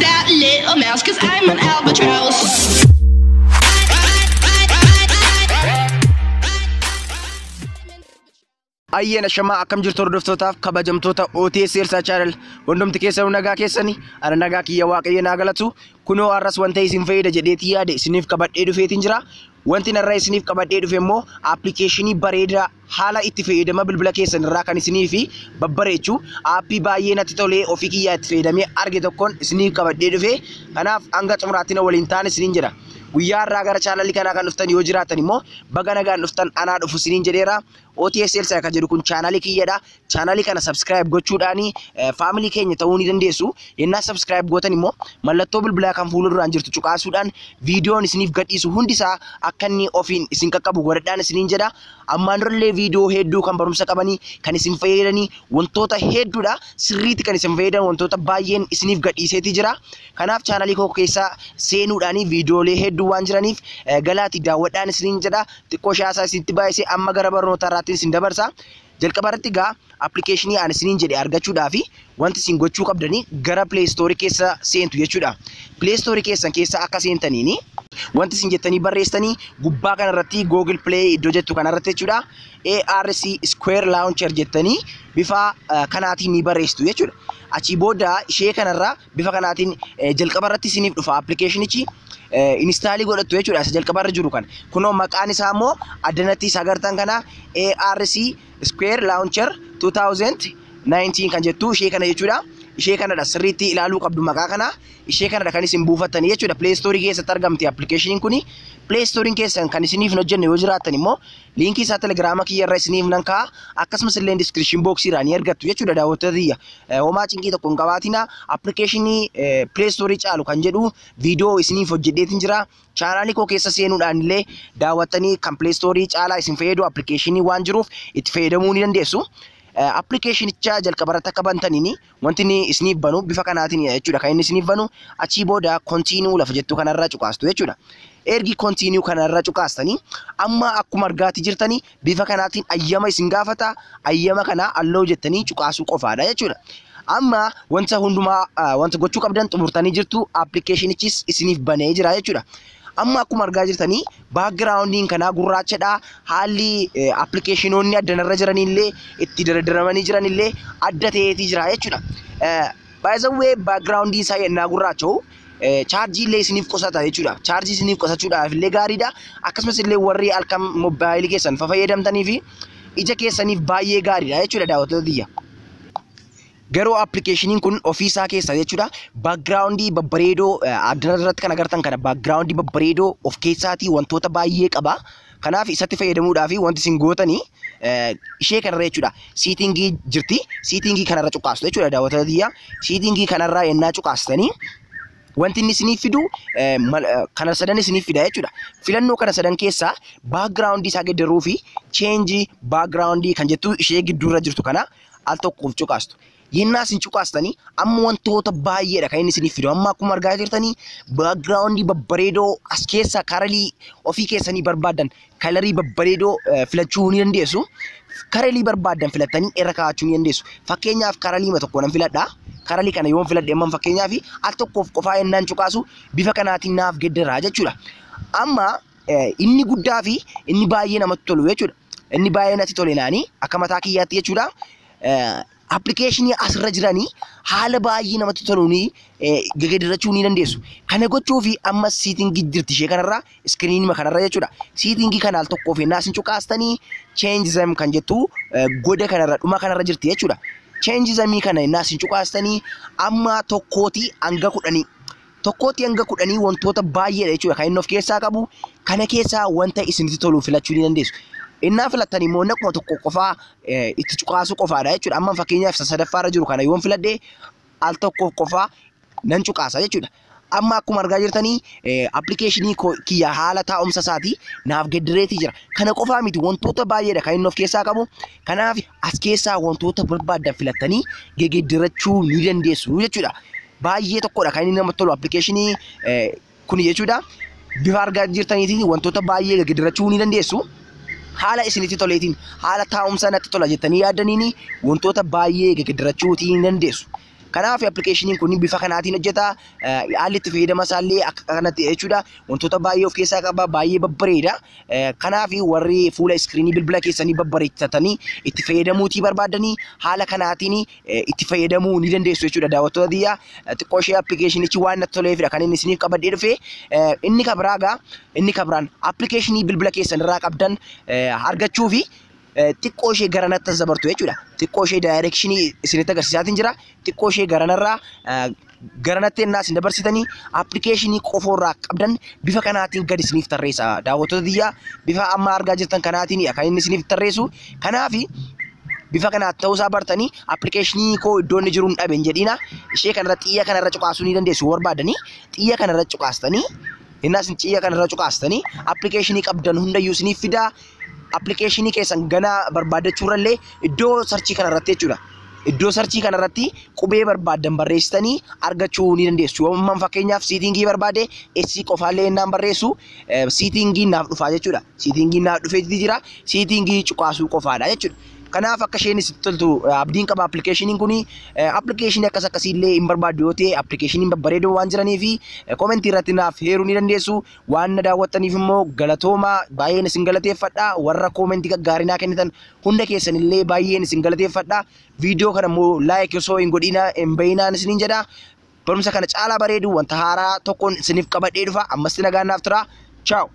That little mouse, 'cause I'm an albatross. Ayyeen ashamaa, akkam jirtu hordoftootaaf kabajamtoota OTS Elsaa Channel? Hundumti keessanuu nagaa keessanii? Ana nagaa kiyya, Waaqayyo naa galatu. Kunoo har'as wanta isin fayyada jedheetii yaade isiniif qabadhee dhufeetiin jira. Wanti narra isiniif qabadhee dhufe immoo appilikeeshinii bareedaa haala itti fayyadama bilbila keessan irraa kan isinii fi babbareechu, aappii baay'ee natti tolee ofii kiyyaa itti fayyadamee arge tokkoon isiniif qabadhee dhufe. Kanaaf hanga xumuraatti na waliin ta'an isiniin jedha. Guyyaa har'aa gara chaanalii kanaa kan dhuftan yoo jiraatan immoo baga nagaan dhuftan, anaa dhufu isiniin jedheera. OTS Elsaa kan jedhu kun chaanalii kiyyadha. Chaanalii kana subscribe gochuudhaani faamilii keenya ta'uu ni dandeessu. Yennaa subscribe gootan immoo mallattoo bilbilaa kan fuulduraan jirtu cuqaasuudhaan viidiyoon isiniif gadhiisu hundisaa akka inni ofiin isin qaqqabu godhadhaan isiniin jedha. Ammaan durallee viidiyoo hedduu kan barumsa qabanii, kan isin fayyadanii, wantoota hedduudha. Sirriitti kan isin fayyadan wantoota baay'een isiniif gadhiiseeti jira. Kanaaf chaanalii koo keessa seenuudhaani viidiyoolee hedduu waan jiraniif galaati daawwadhaan isiniin jedha. Xiqqoo shaasaa isinitti baay'isee amma gara barnoota irraatti isin dabarsa. Jalqaba irratti gaa appilikeeshinii ani isiniin jedhe argachuudhaaf wanti isin gochuu qabdanii gara Play Store keessa seentu jechuudha. Play Store keessan keessa akka seentaniini wanti isin jettanii barreessitanii gubbaa kanarratti, Google Play iddoo jettu kanarratti jechuudha. ARC Square Launcher jettanii bifa kanaatiin ni barreessitu jechuudha. Achii booda ishee kanarra bifa kanaatiin jalqaba irratti isiniif dhufa appilikeeshinichi, install godhattu jechuudha isa jalqaba irra jiru kana. Kunoo maqaan isaa immoo addanatti isa agartan kana, ARC Square Launcher 2019 kan jettu ishee kana jechuudha. Ishee kanadha, sirriitti ilaaluu qabdu maqaa kana. Ishee kanadha kan isin buufattanii jechuudha. Play Store keessatti argamti appilikeeshiniin kuni. Play Store keessan kan isiniif hin hojjenne yoo jiraattan immoo liinkii isaa Telegiraama kiyya irra isiniif nan kaa'a. Akkasumas illee description box irraa ni argattu jechuudha, daawwattoota kiyya. Homaa cinqii tokko hin qabaatina. Appilikeeshinii Play Store caalu kan jedhu viidiyoo isiniif hojjedheetiin jira. Chaanaalii koo keessa seenuudhaan illee daawwattanii kan Play Store caalaa isin fayyadu appilikeeshinii waan jiruuf itti fayyadamuu ni dandeessu. Appilikeeshinicha jalqaba irratti akka bantaniini wanti inni isiniif banu bifa kanaatiin jechuudha kan inni isiniif banu. Achii booda continue lafa jettu kanarra cuqaastu jechuudha. Ergi continue kanarra cuqaastanii amma akkuma argaatti jirtanii bifa kanaatiin ayyama isin gaafata. Ayyama kana allow jettanii cuqaasuu qofaadha jechuudha. Amma wanta hundumaa wanta gochuu qabdan xumurtanii jirtu, appilikeeshinichis isiniif banee jira jechuudha. Amma akkuma argaa jirtanii backgroundiin kanaa gurraachadha. Haalli appilikeeshinoonni addanarra jiranillee itti dardaramanii jiranillee adda ta'eetii jira jechuudha. By the way, backgroundiin isaa yennaa gurraacha'u chaarjii illee isiniif qusata jechuudha. Chaarjii isiniif qusachuudhaaf illee gaariidha. Akkasumas illee warri halkan moobaayilii keessan fayyadamtanii fi ija keessaniif baay'ee gaariidha jechuudha, daawwattoota kiyya. Garuu appilikeeshiniin kun ofiisaa keessa jechuudha. Backgroundii babbareedoo addana irratti kan agartan kana, backgroundii babbareedoo of keessaatii wantoota baay'ee qaba. Kanaaf isatti fayyadamuudhaaf wanti isin gootanii ishee kanarra jechuudha. Settingii jirti. Settingii kanarra cuqaastu jechuudha, daawwattoota kiyya. Settingii kanarraa yennaa cuqaastanii wanti inni isiniif fidu kana sadan isiniif fida jechuudha. Filannoo kana sadan keessaa backgroundii isaa geeddaruu fi change backgroundii kan jettu ishee gidduurra jirtu kana al tokkoof cuqaastu. Yennaa isin cuqaastanii amma wantoota baay'eedha kan inni isiniif fidu. Amma akkuma argaa jirtanii backgroundii babbareedoo as keessa colorii ofii keessanii barbaadan, colorii babbareedoo filachuu ni dandeessu. Colorii barbaadan filattanii irra kaa'achuu ni dandeessu. Fakkeenyaaf colorii tokko nan filadha. Colorii kana yoon filadhe amma fakkeenyaaf al tokkoof qofaa yennaan cuqaasu bifa kanaatiin naaf geeddaraa jechuudha. Amma inni guddaa fi inni baay'ee namatti tolu jechuudha. Inni baay'ee natti tole naanii akka mataa kiyyaatti jechuudha. Appilikeeshinii asirra jiranii haala baay'ee namatti toluun geeddarachuu ni dandeessu. Kana gochuuf amma settingii jirti ishee kanarra, screenii kanarra jechuudha. Settingii kana al tokkoof yennaa isin cuqaastanii change theme kan jettu goda kanarra, dhuma kanarra jirti jechuudha. Change theme kana yennaa isin cuqaastanii amma 1tii hanga 10, 1tii hanga 10 wantoota baay'eedha jechuudha kan inni of keessaa qabu. Kana keessaa wanta isinitti tolu filachuu ni dandeessu. Innaa filattan immoo akkuma tokko qofaa itti cuqaasuu qofaadha jechuudha. Amma fakkeenyaaf isa sadaffaarra jiru kana yoon filadhe al tokko qofaa nan cuqaasa jechuudha. Amma akkuma argaa jirtanii appilikeeshinii kiyya haala taa'umsa isaatii naaf geddireetii jira. Kana qofaa miti, wantoota baay'eedha kan inni of keessaa qabu. Kanaaf as keessaa wantoota barbaaddan filattanii geggeeddirachuu ni dandeessu jechuudha. Baay'ee tokkodha kan inni namatti tolu appilikeeshinii kuni jechuudha. Bifa argaa jirtaniitiin wantoota baay'ee geggeeddirachuu ni dandeessu. Haala isinitti toleetiin, haala taa'umsa natti tola jettanii yaaddaniin wantoota baay'ee geggeeddirachuu ni dandeessu. Kanaaf appilikeeshiniin kun bifa kanaatiin hojjeta. Haalli itti fayyadama isaallee akka kanatti jechuudha. Wantoota baay'ee of keessaa qaba, baay'ee babbareeda. Kanaaf warri fuula iskiriinii bilbila keessanii babbareechatanii itti fayyadamuutii barbaadanii haala kanaatiin itti fayyadamuu ni dandeessu jechuudha. Daawwattoota biyyaa, xiqqoo ishee appilikeeshinichi waan natti toleefidha kan inni isiniif qabadhee dhufe. Inni kabraa gaa, inni kabraan appilikeeshinii bilbila keessan irraa qabdan argachuu fi xiqqoo ishee garanatti as dabartu jechuudha. Xiqqoo ishee daayirekshinii isinitti agarsiisaatiin jira. Xiqqoo ishee garanarraa garanatti ennaa isin dabarsitanii appilikeeshinii qofoorraa qabdan bifa kanaatiin gadi isiniif tarreessa. Daawwattoota biyyaa, bifa amma argaa jirtan kanaatiin kan inni isiniif tarreessu. Kanaafi bifa kanaan ta'uusaa bartanii appilikeeshinii koo iddoo inni jiru hin dhabe hin jedhina. Ishee kanarra, xiyya kanarra cuqaasuu ni dandeessu barbaadanii. Xiyya kanarra cuqaastanii, innaa isin xiyya kanarra cuqaastanii appilikeeshinii qabdan hundayyuu isiniif fidaa. Appilikeeshinii keessan ganaa barbaadachuurrallee iddoo sarchii kanarratti jechuudha. Iddoo sarchii kanarratti qubee barbaaddan barreessitanii argachuu ni dandeessu. Amman fakkeenyaaf siitingii barbaade, S qofaallee innaan barreessu siitingii naaf dhufaa jechuudha. Siitingii naaf dhufee jira. Siitingii cuqaasuu qofaadha jechuudha. Kanaaf akka isheen sitti toltu abdiin qaba. Appilikeeshiniin kuni appilikeeshinii akkas akkasiillee hin barbaaddu yoo ta'e, appilikeeshiniin babbareedoo waan jiranii fi koomentii irratti naaf heeruu ni dandeessu. Waan na daawwattaniif immoo galatooma, baay'een isin galateeffadha. Warra koomentii gaggaarii naa kennitan hunda keessanillee baay'een isin galateeffadha. Viidiyoo kana immoo like osoo hin godhina hin bayinaan isiniin jedha. Barumsa kana caalaa bareedu wanta haaraa tokkoon isiniif qabadhee dhufa. Ammas nagaan naaf tura. Ciao.